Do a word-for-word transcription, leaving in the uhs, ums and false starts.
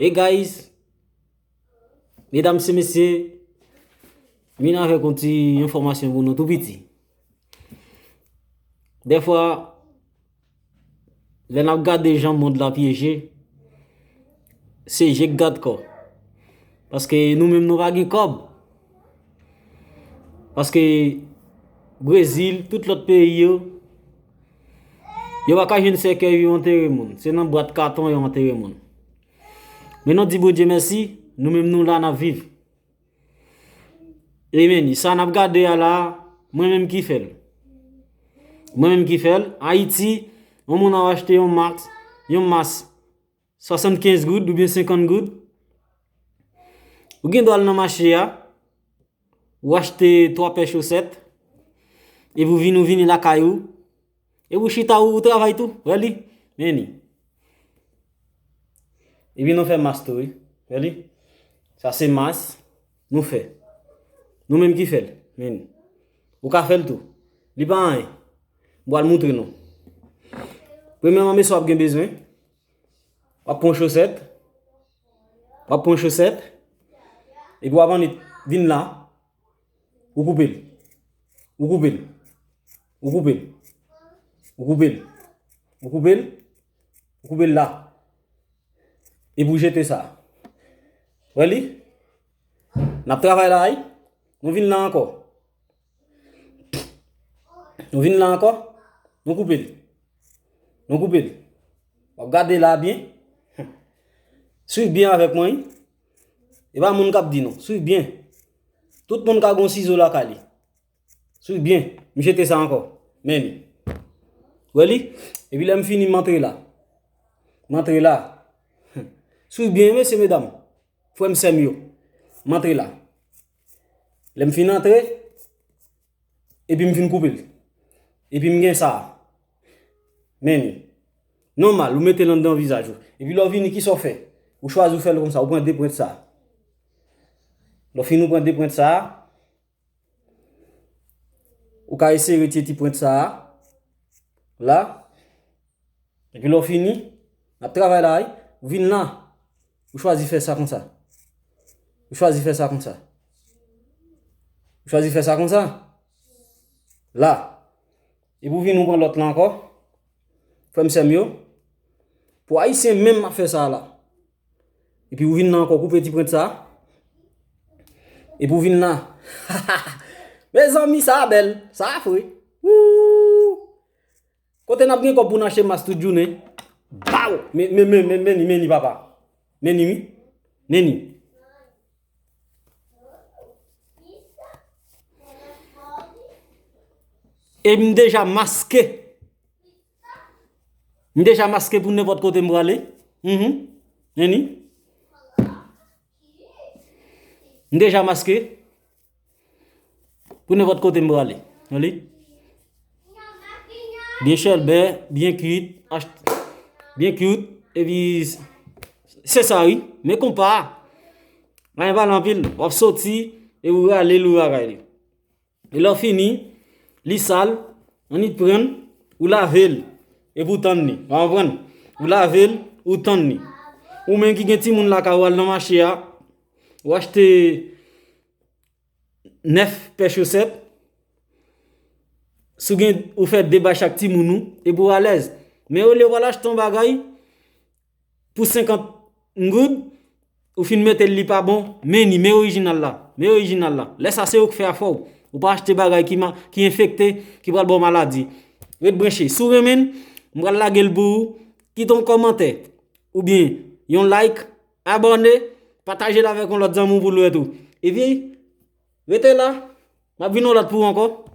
Hey guys, medam e mesye, vin avèk yon ti enfòmasyon pou nou tou piti. Dèfwa, lè n ap gade jan mond la pyeje, se je k gad kò. Paske nou menm nou pa gen kòb. Paske Brezil, tout lòt peyi yo, yo pa ka jwenn sèkèy yo antere moun. Se nan bwat katon yo antere moun. Men nou di Bondye mèsi, nou menm nou la n ap viv. Amen. Sa n ap gade a la, mwen menm ki fè l. Mwen menm ki fè l. Ayiti, yon moun ap achte yon mas, yon mas swasannkenz goud oubyen senkant goud. Ou gen dwa al nan mache a, ou achte twa pè chosèt, epi ou vin, ou vini lakay ou, epi ou chita, ou, ou travay tou, wè li, men li. Epi nou fè mas tou, wi. Wè li? Sa se mas nou fè. Nou menm ki fè l, men li. Ou ka fè l tou. Li pa anyen. M pral montre nou. Premyèman, mesye w ap gen bezwen. W ap pran chosèt. W ap pran chosèt. Epi w ap annik vin la. Ou koupe l. Ou koupe l. Ou koupe l. Ou koupe l. Ou koupe l. Ou koupe l la. Epi ou jete sa. Wè li? N ap travay la, wi. Nou vin la ankò. Nou vin la ankò. Nou koupe l. Nou koupe l. W ap gade la byen. Swiv byen avèk mwen, wi. E pa moun k ap di non. Swiv byen. Tout moun ka gon sizo lakay li. Swiv byen. M jete sa ankò. Men li. Wè li? Epi lè m fini, m antre la. M antre la. Swiv byen, mesye, medam. Frè m, sè m yo. M antre la. Lè m fin antre, epi m fin koupe l. Epi m gen sa a. Men li. Nòmal, ou mete l anndan vizaj ou. Epi lè w vini, kisa w fè? Ou chwazi ou fè l konsa, ou pran de pwent sa a. Lè w fini, ou pran de pwent sa a. Ou ka eseye retire ti pwent sa a. La. Epi lè w fini, n ap travay la, wi. Ou vin la. Ou chwazi fè sa konsa. Ou chwazi fè sa konsa. Ou chwazi fè sa konsa. La. Epi ou vin, ou pran lòt la ankò. Frè m, sè m yo. Pou Ayisyen menm ap fè sa la. Epi ou vin la ankò, koupe ti pwent sa. Epi ou vin la. Mezanmi, sa bèl. Sa fre. Woo! Kote n ap gen kòb pou n achte mas tout jounen? Baw! Men, men, men, men, men li, men li, papa. Men li, wi. Men li. E m deja maske. M deja maske pou nenpòt kote m prale. Mhm. Men li. M deja maske. Pou nenpòt kote m prale. Wè li? Byen chèlbè, byen kwit, ach-, byen kwit, epi s-, se sa, wi. Men konpa a, anyen pale anpil, w ap soti, e ou rale l, ou lakay li. E lè w fini, li sal, annik pran l, ou lave l, epi ou tann li. W konprann? Ou lave l, ou tann li. Ou menm ki gen timoun lakay ou, al nan mache a, ou achte nèf pè chosèt. Si w gen, ou fè de bay chak timoun ou, epi w alèz. Men olye w al achte yon bagay pou senkant goud, ou fin mete l, li pa bon, men li, men orijinal la, men orijinal la. Lè sa se ou k fè afè w. Ou pa achte bagay ki ma-, ki enfekte, ki pral ba w maladi. Ret branche. Si w renmen l, m pral lage l pou ou. Kite yon kòmantè, oubyen yon like, abòne, pataje l avèk yon lòt zanmi w pou l wè tou. Epi, rete la, m ap vin yon lòt pou ou ankò.